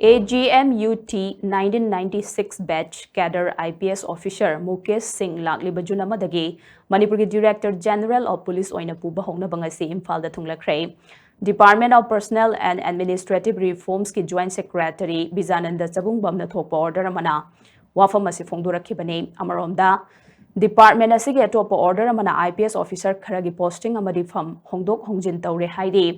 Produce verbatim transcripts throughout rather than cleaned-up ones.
AGMUT nineteen ninety-six batch cadre IPS officer Mukesh Singh ꯂꯥꯛꯂꯤꯕ June ꯑꯃꯗꯒꯤ ꯃꯅꯤꯄꯨꯔꯒꯤ Director General of Police ꯑꯣꯏꯅ ꯄꯨꯕ ꯍꯧꯅꯕ ꯉꯁꯤ ꯏꯝꯐꯥꯜꯗ ꯊꯨꯡꯂꯈ꯭ꯔꯦ꯫ Department of Personnel and Administrative Reformsꯀꯤ Joint Secretary ꯕꯤꯖꯥꯅꯟꯗ ꯆꯕꯨꯡꯕꯝꯅ ꯊꯣꯛꯄ order ꯑꯃꯅ ꯋꯥꯐꯝ ꯑꯁꯤ ꯐꯣꯡꯗꯣꯔꯛꯈꯤꯕꯅꯤ꯫ ꯑꯃꯔꯣꯝꯗ, department ꯑꯁꯤꯒꯤ ꯑꯇꯣꯞꯄ order ꯑꯃꯅ IPS officer ꯈꯔꯒꯤ posting ꯑꯃꯗꯤ ꯐꯝ ꯍꯣꯡꯗꯣꯛ ꯍꯣꯡꯖꯤꯟ ꯇꯧꯔꯦ ꯍꯥꯏꯔꯤ꯫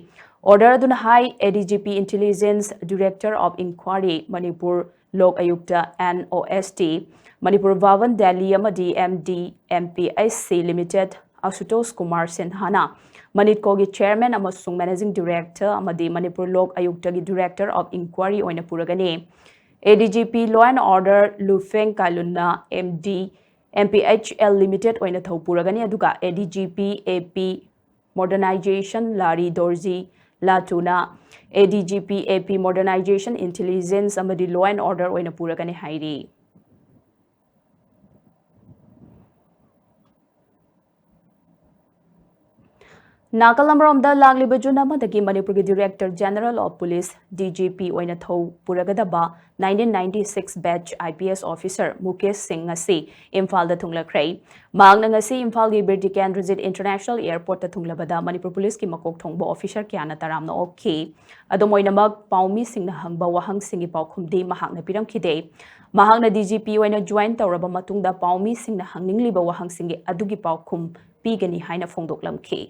Order ꯑꯗꯨꯅ ꯍꯥꯏ, ADGP Intelligence, Director of Inquiry, Manipur Lok ꯑꯌꯨꯛꯇ, NOST, ꯃꯅꯤꯄꯨꯔ ꯚꯥꯕꯟ ꯗꯦꯜꯂꯤ ꯑꯃꯗꯤ MD MPHC Limited ꯑꯁꯨꯇꯣꯁ Kumar ꯁꯤꯟꯍꯥꯅ ꯃꯅꯤꯠꯀꯣꯒꯤ Chairman ꯑꯃꯁꯨꯡ Managing Director ꯑꯃꯗꯤ ꯃꯅꯤꯄꯨꯔ ꯂꯣꯛ ꯑꯌꯨꯛꯇꯒꯤ Director of Inquiry ꯑꯣꯏꯅ ꯄꯨꯔꯒꯅꯤ꯫ ADGP Law and Order ꯂꯨꯐꯦꯡ ꯀꯥꯏꯂꯨꯟꯅ MD MPHL Limited ꯑꯣꯏꯅ ꯊꯧ ꯄꯨꯔꯒꯅꯤ, ꯑꯗꯨꯒ ADGP AP Modernization ꯂꯥꯔꯤ ꯗꯣꯔꯖꯤ ꯂꯥꯇꯨꯅ ADGP AP Modernization, Intelligence ꯑꯃꯗꯤ Law and Order ꯑꯣꯏꯅ ꯄꯨꯔꯒꯅꯤ ꯍꯥꯏꯔꯤ꯫ ꯅꯥꯀꯜ ꯑꯃꯔꯣꯝꯗ, ꯂꯥꯛꯂꯤꯕ ꯖꯨꯟ ꯑꯃꯗꯒꯤ ꯃꯅꯤꯄꯨꯔꯒꯤ Director General of Police, DGP ꯑꯣꯏꯅ ꯊꯧ ꯄꯨꯔꯒꯗꯕ nineteen ninety-six batch IPS officer Mukesh ꯁꯤꯡ ꯉꯁꯤ ꯏꯝꯐꯥꯜꯗ ꯊꯨꯡꯂꯈ꯭ꯔꯦ꯫ ꯃꯍꯥꯛꯅ ꯉꯁꯤ ꯏꯝꯐꯥꯜꯒꯤ ꯕꯤꯔ ꯇꯤꯀꯦꯟꯗ꯭ꯔꯖꯤꯠ International Airportꯇ ꯊꯨꯡꯂꯕꯗ ꯃꯅꯤꯄꯨꯔ ꯄꯨꯂꯤꯁꯀꯤ ꯃꯀꯣꯛ ꯊꯣꯡꯕ officer ꯀꯌꯥꯅ ꯇꯔꯥꯝꯅ ꯑꯣꯛꯈꯤ꯫ ꯑꯗꯨꯝ ꯑꯣꯏꯅꯃꯛ, ꯄꯥꯎꯃꯤꯁꯤꯡꯅ ꯍꯪꯕ ꯋꯥꯍꯪꯁꯤꯡꯒꯤ ꯄꯥꯎꯈꯨꯝꯗꯤ ꯃꯍꯥꯛꯅ ꯄꯤꯔꯝꯈꯤꯗꯦ꯫ ꯃꯍꯥꯛꯅ DGP ꯑꯣꯏꯅ join ꯇꯧꯔꯕ ꯃꯇꯨꯡꯗ ꯄꯥꯎꯃꯤꯁꯤꯡꯅ ꯍꯪꯅꯤꯡꯂꯤꯕ ꯋꯥꯍꯪꯁꯤꯡꯒꯤ ꯑꯗꯨꯒꯤ ꯄꯥꯎꯈꯨꯝ ꯄꯤꯒꯅꯤ ꯍꯥꯏꯅ ꯐꯣꯡꯗꯣꯛꯂꯝꯈꯤ꯫